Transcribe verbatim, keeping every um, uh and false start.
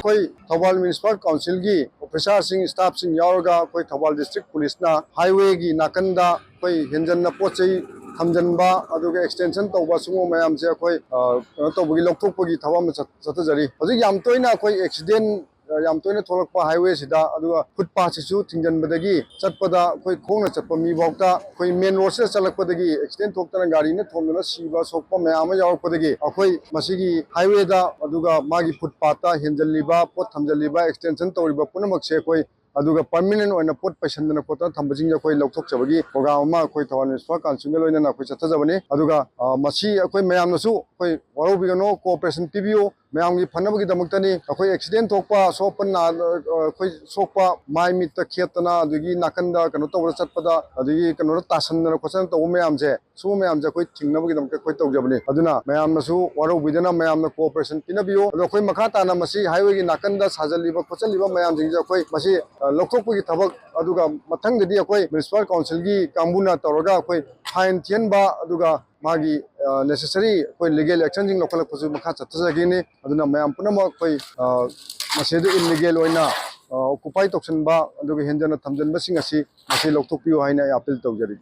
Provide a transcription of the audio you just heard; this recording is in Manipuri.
ꯑꯩꯈꯣꯏ ꯊꯧꯕꯥꯜ ꯃ꯭ꯌꯨꯅꯤꯁꯤꯄꯥꯜ ꯀꯥꯎꯟꯁꯤꯜꯒꯤ ꯑꯣꯐꯤꯁꯥꯔꯁꯤꯡ, ꯁ꯭ꯇꯥꯐꯁꯤꯡ ꯌꯥꯎꯔꯒ ꯑꯩꯈꯣꯏ ꯊꯧꯕꯥꯜ ꯗꯤꯁꯇ꯭ꯔꯤꯛ ꯄꯨꯂꯤꯁꯅ ꯍꯥꯏꯋꯦꯒꯤ ꯅꯥꯀꯟꯗ ꯑꯩꯈꯣꯏ ꯍꯦꯟꯖꯟꯅ ꯄꯣꯠ ꯆꯩ ꯊꯝꯖꯤꯟꯕ, ꯑꯗꯨꯒ ꯑꯦꯛꯁꯇꯦꯟꯁꯟ ꯇꯧꯕ, ꯁꯤꯒꯨꯝꯕ ꯃꯌꯥꯝꯁꯦ ꯑꯩꯈꯣꯏ, ꯑ, ꯀꯩꯅꯣ ꯇꯧꯕꯒꯤ, ꯂꯧꯊꯣꯛꯄꯒꯤ ꯊꯕꯛ ꯑꯃ ꯆꯠ-, ꯆꯠꯊꯖꯔꯤ꯫ ꯍꯧꯖꯤꯛ ꯌꯥꯝ ꯇꯣꯏꯅ ꯑꯩꯈꯣꯏ ꯑꯦꯛꯁꯤꯗꯦꯟ, ꯑ, ꯌꯥꯝ ꯇꯣꯏꯅ ꯊꯣꯛꯂꯛꯄ ꯍꯥꯏꯋꯦꯁꯤꯗ, ꯑꯗꯨꯒ ꯐꯨꯠꯄꯥꯠꯁꯤꯁꯨ ꯊꯤꯡꯖꯤꯟꯕꯗꯒꯤ ꯆꯠꯄꯗ ꯑꯩꯈꯣꯏ ꯈꯣꯡꯅ ꯆꯠꯄ ꯃꯤꯐꯥꯎꯗ ꯑꯩꯈꯣꯏ ꯃꯦꯟ ꯔꯣꯗꯁꯤꯗ ꯆꯠꯂꯛꯄꯗꯒꯤ ꯑꯦꯛꯁꯤꯗꯦꯟ ꯊꯣꯛꯇꯅ ꯒꯥꯔꯤꯅ ꯊꯣꯝꯗꯅ ꯁꯤꯕ ꯁꯣꯛꯄ ꯃꯌꯥꯝ ꯑꯃ ꯌꯥꯎꯔꯛꯄꯗꯒꯤ, ꯑꯩꯈꯣꯏ ꯃꯁꯤꯒꯤ ꯍꯥꯏꯋꯦꯗ ꯑꯗꯨꯒ ꯃꯥꯒꯤ ꯐꯨꯠꯄꯥꯠꯇ ꯍꯦꯟꯖꯜꯂꯤꯕ, ꯄꯣꯠ ꯊꯝꯖꯜꯂꯤꯕ, ꯑꯦꯛꯁꯇꯦꯟꯁꯟ ꯇꯧꯔꯤꯕ ꯄꯨꯝꯅꯃꯛꯁꯦ ꯑꯩꯈꯣꯏ, ꯑꯗꯨꯒ ꯄꯔꯃꯤꯅꯦꯟ ꯑꯣꯏꯅ ꯄꯣꯠ ꯄꯩꯁꯟꯗꯅ ꯈꯣꯠꯇꯅ ꯊꯝꯕꯁꯤꯡꯁꯦ ꯑꯩꯈꯣꯏ ꯂꯧꯊꯣꯛꯆꯕꯒꯤ ꯄ꯭ꯔꯣꯒ꯭ꯔꯥꯝ ꯑꯃ ꯑꯩꯈꯣꯏ ꯊꯧꯕꯥꯜ ꯃ꯭ꯌꯨꯅꯤꯁꯤꯄꯥꯜ ꯀꯥꯎꯟꯁꯤꯜꯒ ꯂꯣꯏꯅꯅ ꯑꯩꯈꯣꯏ ꯆꯠꯊꯖꯕꯅꯤ꯫ ꯑꯗꯨꯒ, ꯑ, ꯃꯁꯤ ꯑꯩꯈꯣꯏ ꯃꯌꯥꯝꯅꯁꯨ ꯑꯩꯈꯣꯏ ꯋꯥꯔꯧꯕꯤꯒꯅꯨ, ꯀꯣꯑꯣꯄꯔꯦꯁꯟ ꯄꯤꯕꯤꯌꯨ꯫ ꯃꯌꯥꯝꯒꯤ ꯐꯅꯕꯒꯤꯗꯃꯛꯇꯅꯤ꯫ ꯑꯩꯈꯣꯏ ꯑꯦꯛꯁꯤꯗꯦꯟ ꯊꯣꯛꯄ, ꯑꯁꯣꯛꯄ ꯅꯥ-, ꯑ, ꯑꯩꯈꯣꯏ ꯁꯣꯛꯄ, ꯃꯥꯏ ꯃꯤꯠꯇ ꯈꯦꯠꯇꯅ, ꯑꯗꯒꯤ ꯅꯥꯀꯟꯗ ꯀꯩꯅꯣ ꯇꯧꯕꯗ ꯆꯠꯄꯗ, ꯑꯗꯒꯤ ꯀꯩꯅꯣꯗ ꯇꯥꯁꯟꯗꯅ ꯈꯣꯠꯆꯟꯗꯅ ꯇꯧꯕ ꯃꯌꯥꯝꯁꯦ, ꯁꯤꯒꯨꯝꯕ ꯃꯌꯥꯝꯁꯦ ꯑꯩꯈꯣꯏ ꯊꯤꯡꯅꯕꯒꯤꯗꯃꯛꯇ ꯑꯩꯈꯣꯏ ꯇꯧꯖꯕꯅꯤ꯫ ꯑꯗꯨꯅ ꯃꯌꯥꯝꯅꯁꯨ ꯋꯥꯔꯧꯕꯤꯗꯅ ꯃꯌꯥꯝꯅ ꯀꯣꯑꯣꯄꯔꯦꯁꯟ ꯄꯤꯅꯕꯤꯌꯨ꯫ ꯑꯗꯣ ꯑꯩꯈꯣꯏ ꯃꯈꯥ ꯇꯥꯅ ꯃꯁꯤ ꯍꯥꯏꯋꯦꯒꯤ ꯅꯥꯀꯟꯗ ꯁꯥꯖꯜꯂꯤꯕ ꯈꯣꯠꯆꯜꯂꯤꯕ ꯃꯌꯥꯝꯁꯤꯡꯁꯦ ꯑꯩꯈꯣꯏ ꯃꯁꯤ, ꯑ, ꯂꯧꯊꯣꯛꯄꯒꯤ ꯊꯕꯛ, ꯑꯗꯨꯒ ꯃꯊꯪꯗꯗꯤ ꯑꯩꯈꯣꯏ ꯃ꯭ꯌꯨꯅꯤꯁꯤꯄꯥꯜ ꯀꯥꯎꯟꯁꯤꯜꯒꯤ ꯀꯥꯡꯕꯨꯅ ꯇꯧꯔꯒ ꯑꯩꯈꯣꯏ ꯐꯥꯏꯟ ꯊꯤꯍꯟꯕ, ꯑꯗꯨꯒ ꯃꯥꯒꯤ, ꯑ, ꯅꯦꯁꯦꯁꯔꯤ ꯑꯩꯈꯣꯏ ꯂꯤꯒꯦꯜ ꯑꯦꯛꯁꯟꯁꯤꯡ ꯂꯧꯈꯠꯂꯛꯄꯁꯨ ꯃꯈꯥ ꯆꯠꯊꯖꯒꯅꯤ꯫ ꯑꯗꯨꯅ ꯃꯌꯥꯝ ꯄꯨꯝꯅꯃꯛ ꯑꯩꯈꯣꯏ, ꯑ, ꯃꯁꯤꯗ ꯏꯜꯂꯤꯒꯦꯜ ꯑꯣꯏꯅ, ꯑ, ꯑꯣꯀꯨꯄꯥꯏ ꯇꯧꯁꯤꯟꯕ ꯑꯗꯨꯒ ꯍꯦꯟꯖꯟꯅ ꯊꯝꯖꯤꯟꯕꯁꯤꯡ ꯑꯁꯤ ꯃꯁꯤ ꯂꯧꯊꯣꯛꯄꯤꯌꯨ ꯍꯥꯏꯅ ꯑꯩ ꯑꯥꯄꯤꯜ ꯇꯧꯖꯔꯤ꯫